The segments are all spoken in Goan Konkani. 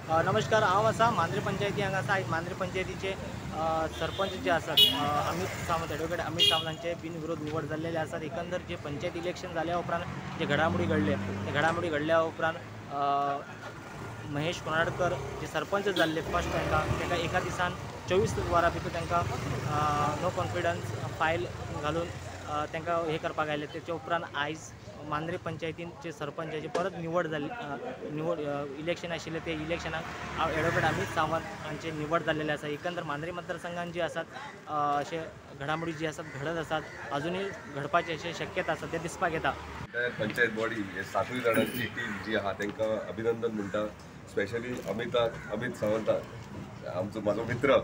नमस्कार, हांव आसा मांद्रे पंचायती हांगा आसा. आयज मांद्रे पंचायतीचे सरपंच जे आसात अमित सावंत, एडवोकेट अमित सावंत हांचे बिनविरोध निवड जाल्लेले आसात. एकंदर जे पंचायत इलेक्शन जाल्या उपरांत जे घडामोडी घडले, ते घडामोडी घडल्या उपरांत महेश कोनाडकर जे सरपंच जाल्ले फर्स्ट, तांकां एका दिसान 24 वरां भितर तांकां नो कॉन्फिडन्स फायल घालून तांकां हें करपाक आयलें. तेच्या उपरांत आयज मांद्रे पंचायतीचे सरपंचाची परत निवड जाल्ली, निवड इलेक्शन आशिल्लें, ते इलेक्शनाक एडवोकेट अमित सावंत हांचे निवड जाल्लेले आसा. एकंदर मांद्रे मतदारसंघान जी आसात अशे घडामोडी जी आसात घडत आसात, अजुनूय घडपाची अशी शक्यता आसा, ते दिसपाक येता. पंचायत बॉडी हे 7 जाणांची टीम जी आहा तांकां अभिनंदन म्हणटा. स्पेशली अमित सावंताक, आमचो म्हाजो मित्र,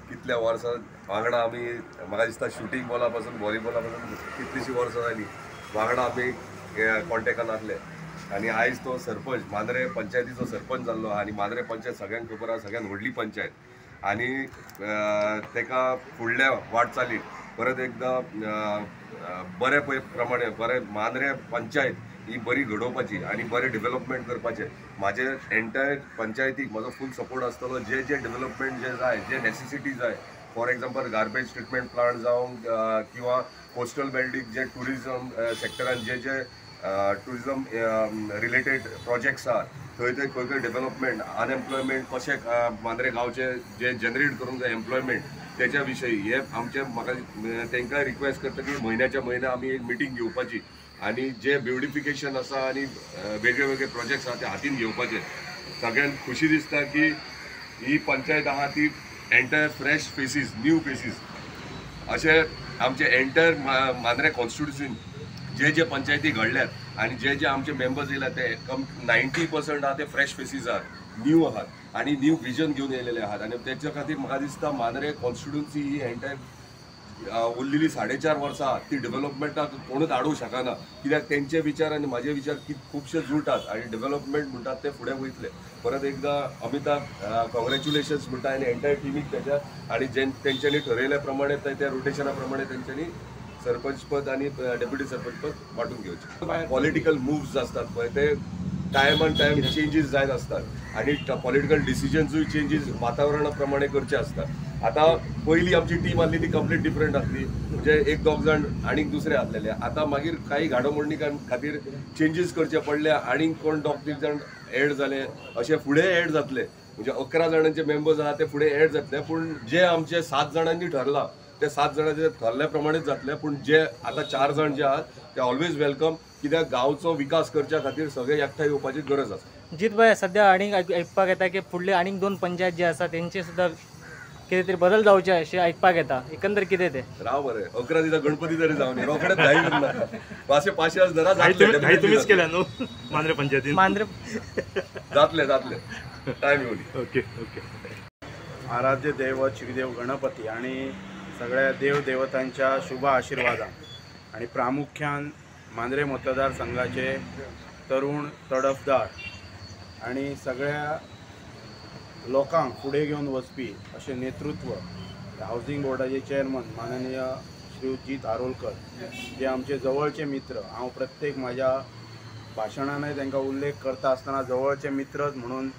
कितल्या वर्सां वांगडा आमी, म्हाका दिसता शुटींग बॉला पासून व्हॉलीबॉला पासून कितलीशीं वर्सां जालीं वांगडा आमी कॉन्टेक्टान आसले. आनी आयज तो सरपंच मांद्रे पंचायतीचो सरपंच जाल्लो आनी मांद्रे पंचायत सगळ्यांक खबर आसा, सगळ्यांत व्हडली पंचायत. आनी ताका फुडल्या वाटचालीक परत एकदां बरे पळय प्रमाणे बरे मांद्रे पंचायत ही बरी घडोवपाची आनी बरें डेव्हलपमेंट करपाचें. म्हाजे एंटायर पंचायतीक म्हाजो फूल सपोर्ट आसतलो. जे जे डेव्हलपमेंट जे जाय, जे नेसेसिटी जाय, for example garbage treatment plant जावं किंवा कोस्टल बेल्टीक जे ट्युरिजम सेक्टरान जे जे ट्युरिजम रिलेटेड प्रोजेक्ट्स आहात थंय थंय खंय खंय डेव्हलपमेंट, अनएम्प्लॉयमेंट कशें मांद्रे गांवचे जे जनरेट करूंक जाय एम्प्लॉयमेंट, तेच्या विशयी हे आमचे म्हाका तांकां रिक्वेस्ट करता की म्हयन्याच्या म्हयन्या आमी एक मिटींग घेवपाची आनी जे ब्युटिफिकेशन आसा आनी वेगळे वेगळे प्रोजेक्ट्स आहा ते हातीन घेवपाचे. सगळ्यांक खुशी दिसता की ही पंचायत आहा ती entire fresh faces, new faces अशे आमचे एंटायर मांद्रे कॉन्स्टिट्युन्सीन जे जे पंचायती घडल्यात आनी जे जे आमचे मेंबर्स येयल्या ते कम 90% आहा ते फ्रेश फेसीस आहात, न्यू आहात आनी न्यू विजन घेवन येयलेले आहात. आनी तेच्या खातीर म्हाका दिसता मांद्रे कॉन्स्टिट्युन्सी ही एंटायर उरलेली 4.5 वर्सां आहात ती डेव्हलपमेंटाक कोणूच आडोवंक शकना, कित्याक तेंचे विचार आनी म्हाजे विचार खुबशे जुळटात आनी डेव्हलपमेंट म्हणटात ते फुडें वयतले. परत एकदां अमिताक कॉंग्रेच्युलेशन्स म्हणटा आनी एंटायर टिमीक तेच्या, आनी तेंच्यांनी ठरयल्या प्रमाणे त्या रोटेशना प्रमाणे तेंच्यांनी सरपंच पद आनी डेप्युटी सरपंच पद वांटून घेवचें. पॉलिटिकल मुव्स आसतात पळय ते टायमान टायम चेंजीस जायत आसतात आनी पॉलिटिकल डिसिजन्सूय चेंजीस वातावरणा प्रमाणे करचे आसतात. आतां पयलीं आमची टीम आसली ती कंप्लीट डिफरंट आसली, म्हणजे एक दोग जाण आनीक दुसरे आसलेले. आतां मागीर काही घाडोमोडणी खातीर चेंजीस करचे पडले आनीक कोण दोग तीग जाण एड जाले, अशे फुडें एड जातले. म्हणजे 11 जाणांचे मेंबर्स आहा ते फुडें एड जातले, पूण जे आमचे 7 जाणांनी ठरला ते 7 जाणांचे ठरल्या प्रमाणेच जातले. पूण जे आतां 4 जाण जे आहात ते ऑलवेज welcome, कित्याक गांवचो विकास करच्या खातीर सगळे एकठांय येवपाची गरज आसा. जीत भाई, सद्या आनीक आयकपाक येता की फुडले आनीक 2 पंचायत जे आसा तेंचे सुद्दां कितें तरी बदल जावचे अशें आयकपाक येता, एकंदर कितें तें? राव बरें, 11 दिसा गणपती तरी जावन रोखडेच घाई करना, पांचशे पांचशे धरा. तुमीच केल्या न्हू मांद्रे पंचायतीन? मांद्रे जातले जातले टायम येवनी. Okay okay. आराध्य दैवत श्रीदेव गणपती आनी सगळ्या देव देवतांच्या शुभ आशिर्वादान आनी प्रामुख्यान मांद्रे मतदारसंघाचे तरुण तडफदार आनी सगळ्या लोकांक फुडें घेवन वचपी अशें नेतृत्व हावजींग बोर्डाचे चेअरमन माननीय श्रीजीत आरोलकर जे आमचे जवळचे मित्र, हांव प्रत्येक म्हाज्या भाशणानय तांकां उल्लेख करता आसतना जवळचे मित्रच म्हणून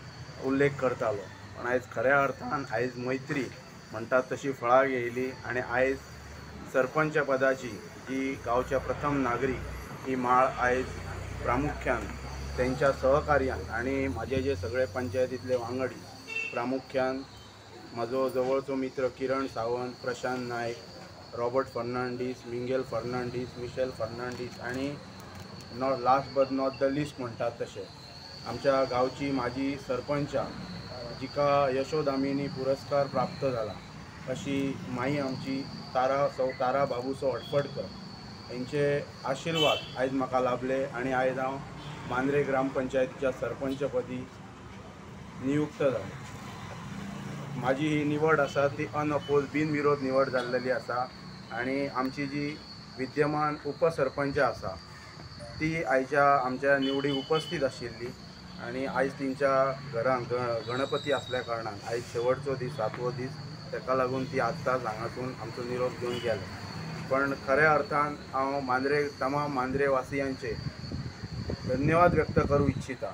उल्लेख करतालो, पण आयज खऱ्या अर्थान आयज मैत्री म्हणटात तशी फळाक येयली आनी आयज सरपंच पदाची जी गांवच्या प्रथम नागरीक ही माळ आयज प्रामुख्यान तेंच्या सहकार्यान आनी म्हाजे जे सगळे पंचायतींतले वांगडी, प्रामुख्यान म्हाजो जवळचो मित्र किरण सावंत, प्रशांत नायक, रॉबर्ट फर्नांडीस, मिंगेल फर्नांडीस, मिशेल फर्नांडीस आनी not last but not the least म्हणटात तशें आमच्या गांवची म्हाजी सरपंचा जिका यशोदामिनी पुरस्कार प्राप्त जाला अशी माई आमची तारा सौ तारा बाबूसो हडफडकर हेंचे आशिर्वाद आयज म्हाका लाभले आनी आयज हांव मांद्रे ग्रामपंचायतीच्या सरपंचपदी नियुक्त जालो. म्हाजी ही निवड आसा ती अनअपोज बिनविरोध निवड जाल्लेली आसा आनी आमची जी विद्यमान उपसरपंच आसा ती आयच्या आमच्या निवडीक उपस्थित आशिल्ली आनी आयज तेंच्या घरान गणपती आसल्या कारणान आयज शेवटचो दीस, 7वो दीस, ताका लागून ती आत्ताच हांगासून आमचो निरोप घेवन गेले. पण खऱ्या अर्थान हांव मांद्रे तमाम मांद्रेवासियांचे धन्यवाद व्यक्त करूं इच्छिता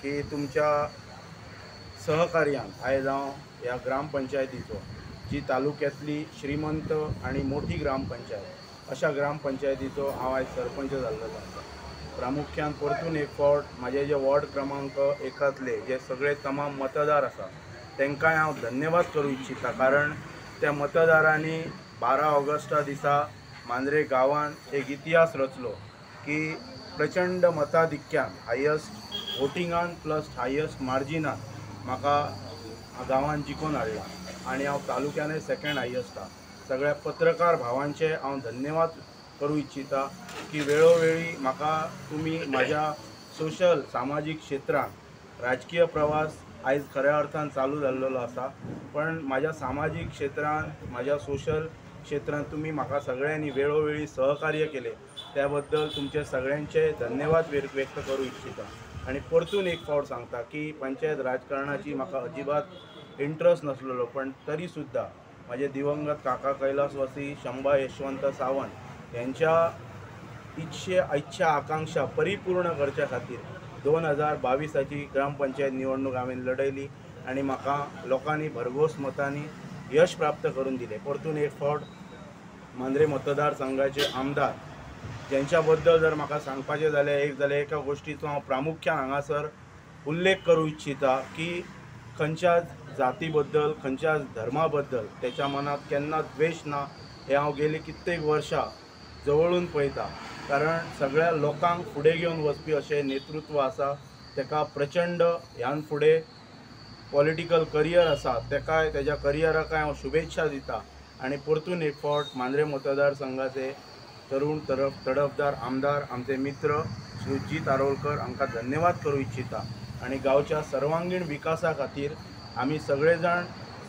की तुमच्या सहकार्यान आयज हांव ह्या ग्रामपंचायतीचो, जी तालुक्यांतली श्रीमंत आनी मोठी ग्रामपंचायत, अशा ग्रामपंचायतीचो हांव आयज सरपंच जाल्लो आसा. प्रामुख्यान परतून एक फावट म्हाजे जे वॉर्ड क्रमांक 1 जे सगळे तमाम मतदार आसा तांकांय हांव धन्यवाद करूं इच्छिता, कारण त्या मतदारांनी 12 ऑगस्टा दिसा मांद्रे गांवान एक इतिहास रचलो की प्रचंड मताधिक्यान, हायस्ट वोटिंगान प्लस हायस्ट मार्जिनान म्हाका गांवान जिखून हाडला आनी हांव तालुक्यानय सेकंड हायस्ट आहा. सगळ्या पत्रकार भावांचे हांव धन्यवाद करूं इच्छिता की वेळोवेळी म्हाका तुमी म्हाज्या सोशल सामाजीक क्षेत्रांत राजकीय प्रवास आयज खऱ्या अर्थान चालू जाल्लो आसा, पण म्हाज्या सामाजीक क्षेत्रांत म्हाज्या सोशल क्षेत्रांत तुमी म्हाका सगळ्यांनी वेळोवेळी सहकार्य केलें, त्या बद्दल तुमचे सगळ्यांचे धन्यवाद व्यक्त करूं इच्छिता. आनी परतून एक फावट सांगता की पंचायत राजकारणाची म्हाका अजिबात इंट्रस्ट नासलेलो, पण तरी सुद्दां म्हाजे दिवंगत काका कैलासवासी शंभा यशवंत सावंत यांच्या इच्छा आकांक्षा परिपूर्ण करच्या खातीर 2022 ग्रामपंचायत निवडणूक हांवें लढयली आनी म्हाका लोकांनी भरघोस मतांनी यश प्राप्त करून दिलें. परतून एक फावट मांद्रे मतदारसंघाचे आमदार ज्यांच्या बद्दल जर म्हाका सांगपाचें जाल्यार एक जाल्यार एका गोश्टीचो हांव प्रामुख्यान हांगासर उल्लेख करूं इच्छिता की खंयच्याच जाती बद्दल खंयच्याच धर्मा बद्दल तेच्या मनांत केन्ना द्वेश ना, हें हांव गेली कित्येक वर्सां जवळून पळयता, कारण सगळ्या लोकांक फुडें घेवन वचपी अशें नेतृत्व आसा. तेका प्रचंड ह्यान फुडें पॉलिटिकल करियर आसा, तेकाय तेज्या करियराकय हांव शुभेच्छा दिता. आनी परतून एक फावट मांद्रे मतदारसंघाचे तरुण तडफदार आमदार आमचे मित्र श्री जीत आरोलकर हांकां धन्यवाद करूं इच्छिता. आनी गांवच्या सर्वांगीण विकासा खातीर आमी सगळे जाण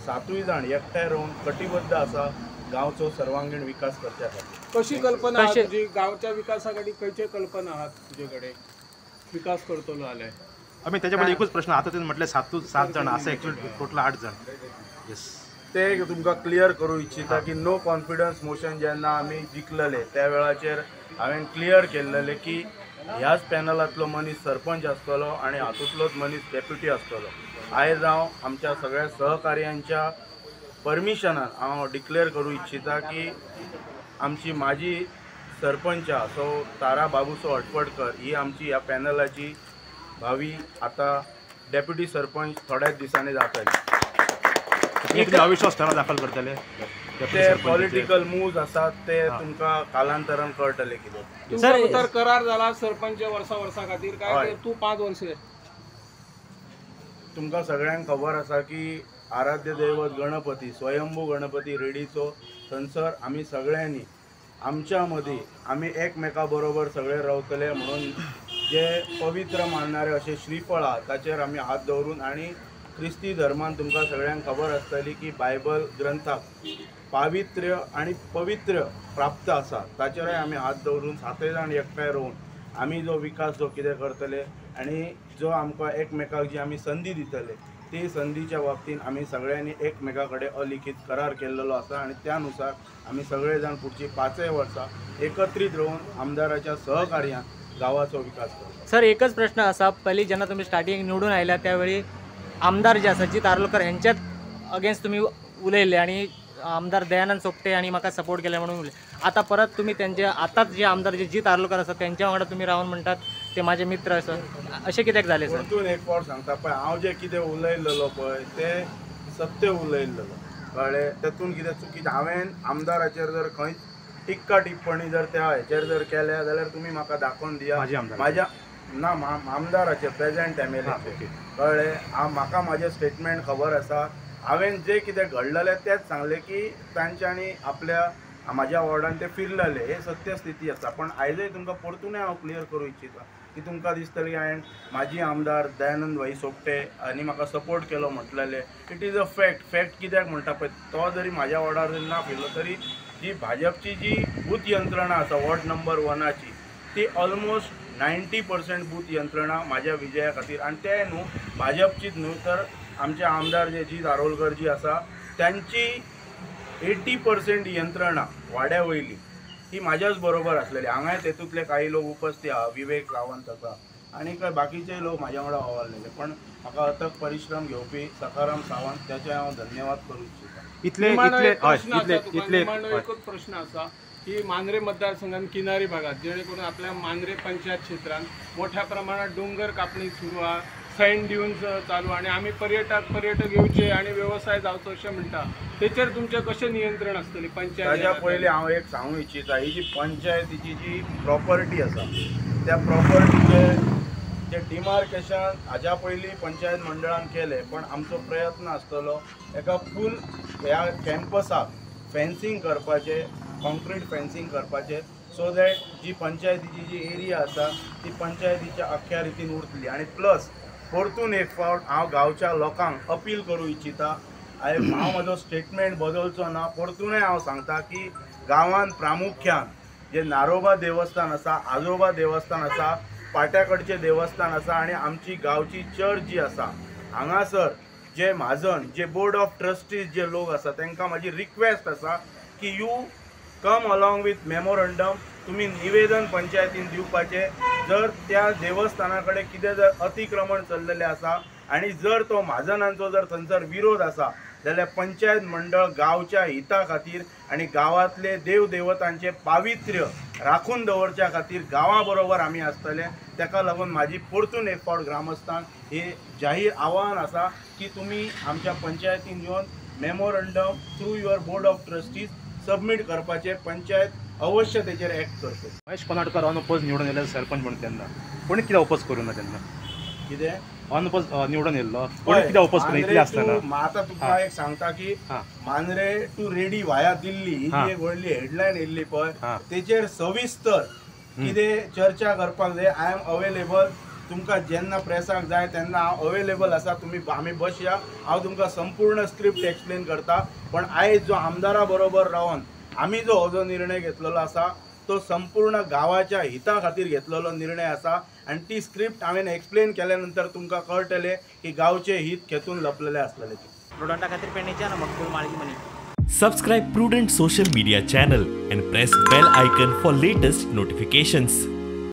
7 जाण एकठांय रावन कटिबद्ध आसा गांवचो सर्वांगीण विकास करच्या खातीर. कशी कल्पना आहा तुजी गांवच्या विकासा खातीर? खंयचे कल्पना आहात तुजे कडेन विकास करतलो जाल्यार? आमी तेच्या पयलीं एकूच प्रश्न, आतां तुवें म्हटलें 7 जाण आसा, एक्चुअली टोटल 8 जाण. येस, ते तुमकां क्लियर करूं इच्छिता की नो कॉन्फिडन्स मोशन जेन्ना आमी जिखलेले त्या वेळाचेर हांवें क्लियर केल्लेलें की ह्याच पॅनलांतलो मनीस सरपंच आसतलो आनी हातूंतलोच मनीस डेप्युटी आसतलो. आयज हांव आमच्या सगळ्या सहकार्यांच्या परमिशनान हांव डिक्लेअर करूं इच्छिता की आमची माजी सरपंच सो तारा बाबूसो हटपटकर ही आमची ह्या पॅनलाची भावी आतां डेप्युटी सरपंच थोड्याच दिसांनी जातली. अविश्वास ठराव दाखल करतले, ते पॉलिटिकल मूव्ज आसात ते तुमकां कालांतरान कळटले कितें. सर करार जाला सरपंच वर्सा वर्सा खातीर काय तूं 5 वर्सां? तुमकां सगळ्यांक खबर आसा की आराध्य दैवत गणपती स्वयंभू गणपती रेडीचो थंयसर आमी सगळ्यांनी आमच्या मदीं आमी एकमेका बरोबर सगळे रावतले म्हणून जे पवित्र मानणारे अशें श्रीफळ आहा ताचेर आमी हात दवरून, आनी क्रिस्ती धर्मान तुमकां सगळ्यांक खबर आसतली की बायबल ग्रंथाक पावित्र्य आनी पवित्र प्राप्त आसा, ताचेरय आमी हात दवरून 7 जाण एकठांय रावन आमी जो विकास जो कितें करतले आनी जो आमकां एकमेकाक जी आमी संदी दितले ती संदीच्या बाबतींत आमी सगळ्यांनी एकमेका कडेन अलिखीत करार केल्लो आसा आनी त्या नुसार आमी सगळे जाण फुडची 5 वर्सां एकत्रीत रावन आमदाराच्या सहकार्यान गांवाचो विकास करतले. सर एकच प्रश्न आसा, पयलीं जेन्ना तुमी स्टार्टींग निवडून आयल्या त्यावेळी आमदार जे आसा जीत आरोलकर हेंच्याच अगेन्स्ट तुमी उलयल्ले आनी आमदार दयानंद सोपटे आनी म्हाका सपोर्ट केले म्हणून उलयले. आतां परत तुमी तेंचे आतांच जे आमदार जे जीत आरोलकर आसा तेंच्या वांगडा तुमी रावन म्हणटात ते म्हाजे मित्र आसा, अशें कित्याक जालें सर? परतून एक फावट सांगता पळय, हांव जें कितें उलयल्लो पळय तें सत्य उलयल्लो, कळ्ळें? तेतून कितें चुकीचें हांवें आमदाराचेर जर खंयच टिक्का टिप्पणी जर त्या हेचेर जर केल्या जाल्यार तुमी म्हाका दाखोवन दिया. म्हाज्या ना आमदाराचेर प्रेजेंट एमएलए, कळ्ळें? म्हाका म्हाजें स्टेटमेंट खबर आसा, हांवें जें कितें घडलेलें तेंच सांगलें की तांच्यांनी आपल्या म्हाज्या वॉर्डान ते फिरलेले, हे सत्य स्थिती आसा. पण आयजय तुमकां परतूनय हांव क्लियर करूं इच्छिता की तुमकां दिसतलें की हांवें म्हाजी आमदार दयानंद भाई सोपटे आनी म्हाका सपोर्ट केलो म्हटलेलें, it is a fact. Fact कित्याक म्हणटा पळय, तो जरी म्हाज्या वॉर्डार जरी ना फिरलो तरी जी भाजपची जी बूथ यंत्रणा आसा वॉर्ड नंबर 1 ती ऑलमोस्ट 90% बूथ यंत्रणा म्हाज्या विजया खातीर, आनी ते न्हू भाजपचीच न्हू तर आमचे आमदार जे जीत आरोलकर जी आसा तांची 80% यंत्रणा वाड्या वयली ही म्हाज्याच बरोबर आसलेली. हांगाय तेतूंतले काही लोक उपस्थित आहा, विवेक सावंत आसा, आनी बाकीचे लोक म्हाज्या वांगडा वावरलेले, पण म्हाका अथक परिश्रम घेवपी सखाराम सावंत त्याचे हांव धन्यवाद करूं इच्छिता. इतले इतले इतले एकूच प्रश्न आसा की मांद्रे मतदारसंघात किनारी भागात जेणेकरून आपल्या मांद्रे पंचायत क्षेत्रात मोठ्या प्रमाणात डोंगर कापणी सुरू आहा, सैंड ड्यून्स चालू आणि आमी पर्यटक येवचे आणि व्यवसाय जावचो अशें म्हणटा, तेचेर तुमचें कशें नियंत्रण आसतलें पंचायत? ताज्या पयलीं हांव एक सांगूं इच्छिता, ही जी पंचायतीची जी प्रॉपर्टी आसा त्या प्रॉपर्टीचे जे डिमार्केशन हाज्या पयलीं पंचायत मंडळान केलें, पण आमचो प्रयत्न आसतलो एका फूल ह्या कॅम्पसाक फेन्सिंग करपाचें, कॉन्क्रीट फेन्सिंग करपाचें, सो that जी पंचायतीची जी एरिया आसा ती पंचायतीच्या अख्ख्या रितीन उरतली. आनी प्लस परतून एक फावट हांव गांवच्या लोकांक अपील करूं इच्छिता, हांव म्हजो स्टेटमेंट बदलचो ना, परतूनय हांव सांगता की गांवांत प्रामुख्यान जे नारोबा देवस्थान आसा, आजोबा देवस्थान आसा, पाट्या कडचें देवस्थान आसा आनी आमची गांवची चर्च जी आसा, हांगासर जे म्हाजन, जे बोर्ड ऑफ ट्रस्टीज जे लोक आसा तांकां म्हाजी रिक्वेस्ट आसा की you come along with memorandum, तुमी निवेदन पंचायतीन दिवपाचें. जर त्या देवस्थाना कडेन कितें जर अतिक्रमण चल्लेलें आसा आनी जर तो म्हाजनांचो जर थंयसर विरोध आसा जाल्यार पंचायत मंडळ गांवच्या हिता खातीर आनी गांवांतले देव देवतांचें पावित्र्य राखून दवरच्या खातीर गांवा बरोबर आमी आसतले. ताका लागून म्हाजी परतून एक फावट ग्रामस्थांक हे जाहीर आव्हान आसा की तुमी आमच्या पंचायतीन येवन memorandum through your board of trustees submit करपाचें, पंचायत अवश्य तेचेर एक्ट करतली. महेश कोनाडकर अनओपोज निवडून येयले सरपंच म्हणून तेन्ना कोणी कित्याक ओपोज करूं ना तेन्ना? कितें अनओपोज निवडून येयल्लो कोणी कित्याक ओपोज करूं इतलें आसतना? आतां तुका एक सांगता की मांद्रे टू रेडी वाया दिल्ली ही जी एक व्हडली हेडलायन येयल्ली पळय तेचेर सविस्तर कितें चर्चा करपाक जाय. I am available, तुमकां जेन्ना प्रेसाक जाय तेन्ना हांव अवेलेबल आसा, तुमी आमी बसया, हांव तुमकां संपूर्ण स्क्रिप्ट एक्सप्लेन करता. पण आयज जो आमदारा बरोबर रावन आमी जो हो जो निर्णय घेतलेलो आसा तो संपूर्ण गांवाच्या हिता खातीर घेतलेलो निर्णय आसा आनी ती स्क्रिप्ट हांवें एक्सप्लेन केल्या नंतर तुमकां कळटलें की गांवचें हित खेतून लपलेलें आसलेलें. प्रुडंटा खातीर पेडणेच्यान मकबूल Malgi money. Subscribe Prudent social media channel and press bell icon for latest notifications.